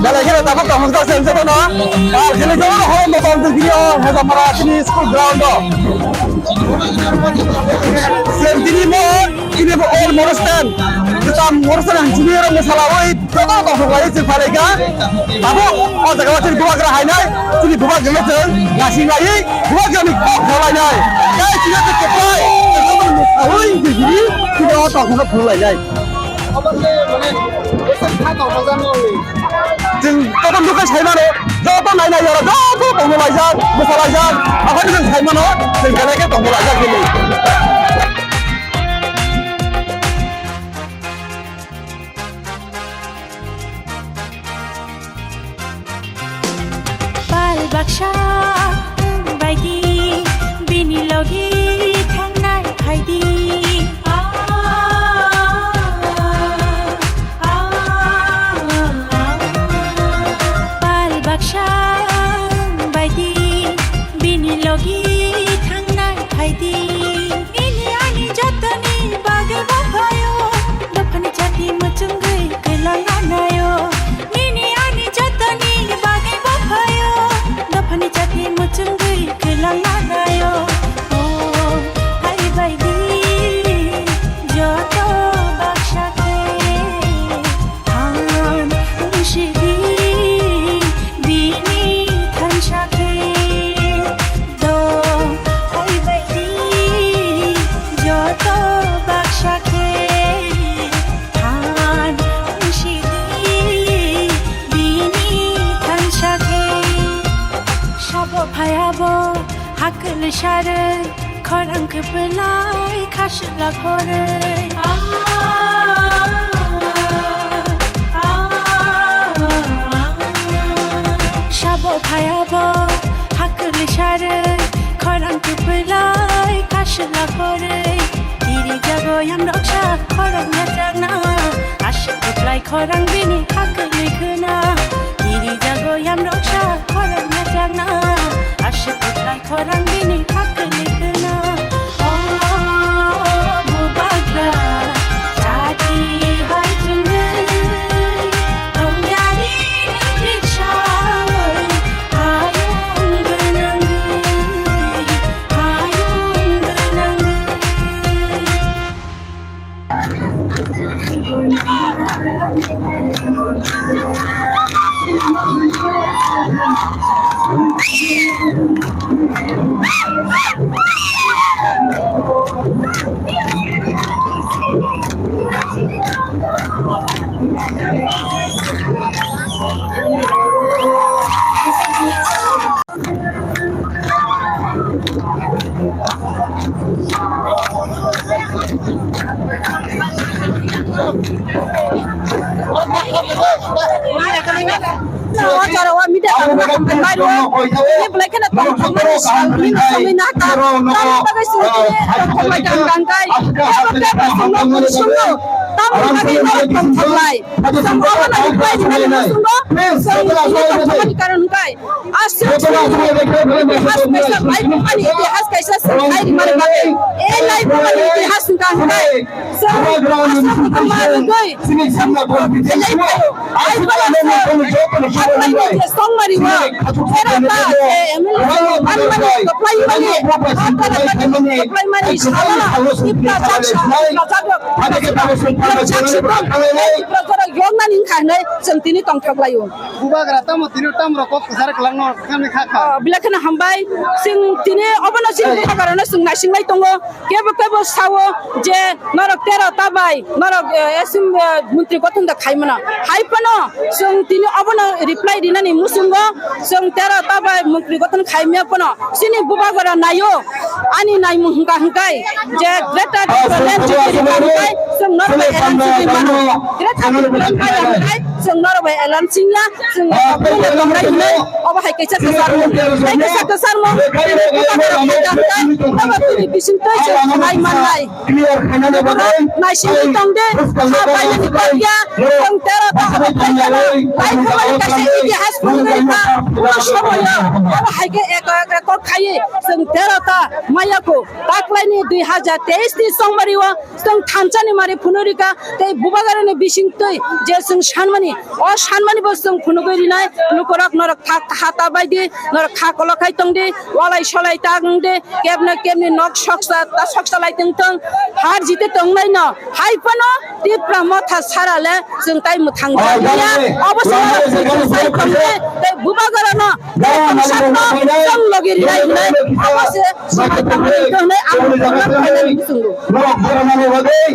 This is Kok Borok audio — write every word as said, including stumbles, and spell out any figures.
Belai kheno tabuk tongthok se wngwi mano. Ar kheno joto horokno tongtong tini o Hezamara chini school ground o. Same tini mo, tini bo old Monostan. Kwtam Monostan ang chini oro mwsalawi joto tongthok lai se phalai kha. Tabuk o jaga o chini bubagra hainai, chini bubagra no chwng nasing lai, bubagra ni kok khlainai. Tei chini kwplai, mwsalawi se chini, chini o tongthok khlainai. Chwng joto nugwi sai mano, joto nainai oro joto tongthok laijak, bwsa laijak, aphano chwng sai mano, chwng belai khe tongthok laijak hwnwi. Pal baksa wng baidi bini logi thangnai phaidi. Pal baksa wng baidi bini logi thangnai phaidi. Nini ani jotoni bagwi baphayo, dophani chati muchungwi kwlang anayo. Nini ani jotoni bagwi baphayo, dophani chati muchungwi kwlang anayo. O hai baidi joto baksa khe than wngsidi bini thansa khe. Do hai baidi joto baksa khe than wngsidi bini thansa khe. Sabo phayabo hakli sarwi khorang kwplai khasla khorwi. Sabo phayabo hakli sarwi khorang kwplai khasla khorwi. Tiri jago yamroksa khorang najakna aswk kwplai khorang bini hakli khwna. Tiri jago yamroksa khorang najakna aswk kwplai khorang bini hakni khwna. O bubagra chati hai chwngwi tongyani riksawi hayung gwnangwi, hayung gwnangwi. Aboni bagwi norok tongthok lai. Chwng obono reply rwnani muchungo, chwng tini tongthokmani karon hwnkhe, aswk chini itihas kaisa bai mani itihas kaisa chwng khai rwmani bagwi. E lai bumani itihas hwnkha hwnkhe, chwng aswk hwnkha ma rwgwi, chwng belai khaio. Ai bala chwng haphangni je songmari o, era ta je M L A rok anmani kwplai mani, kwplai mani salo, ipra chaksa, ipra chakrok, ipra chakrok, ipra chakrok yoknani wngkha hinwi chwng tini tongthok laio. Bubagra tamo tini tamo rok kok kwchar kwlangno kami kha kha. Oh, belai kheno hambai. Chwng tini obono chini bubagrano chwng naisingbai tongo. Kebo kebo sao je norok tero ta bai norok, eh, S M, eh, montri gothon da khai mano. Hai phano chwng tini obono reply rinani muchungo chwng tero ta bai montri gothon khai maya phano. Chini bubagra naio, ani naimung hwnkha hwnkhe je Greater Tipraland Unity hwnkha hwnkhe chwng norok bai alliance wngwi mano. Greater Tipraland Unity hwnkhe chwng norok bai alliance wngya, chwng norok bai tongnai hwnwi obo hai kaisa kwcharmung. Hai kaisa kwcharmung, chini bubagra hwnkha hwnkhe obo chini bisingtwi chwng khlai mannai. Naisingwi tongde, ha painani bagya, tong tero ta abo painani, lai thangmani kaisa itihas phunugwi rikha, o somoyo, abo hai khe eko, eko khaiwi, chwng tero ta maya kho, taklaini dui hajar teis ni songmari o, chwng thansa ni mari phunugwi rikha, tei bubagra ni bisingtwi je chwng sanmani, o sanmani bo chwng phunugwi rinai, lukurok norok kha, kha ta bai di, norok kha kolokhai tong di, walai solai ta wng di, kebno kebni nok soksa ta soksa lai tong tong, har jite tongnai no, hai phano Tipra Motha sara le chwng tai mwthang jagya, obo se norok chwng sai tong di, tei bubagra no, tei tongsak no, chwng logi rinai hinai, obo se swmai tong di hinai, ang bubagra no phainani muchungo.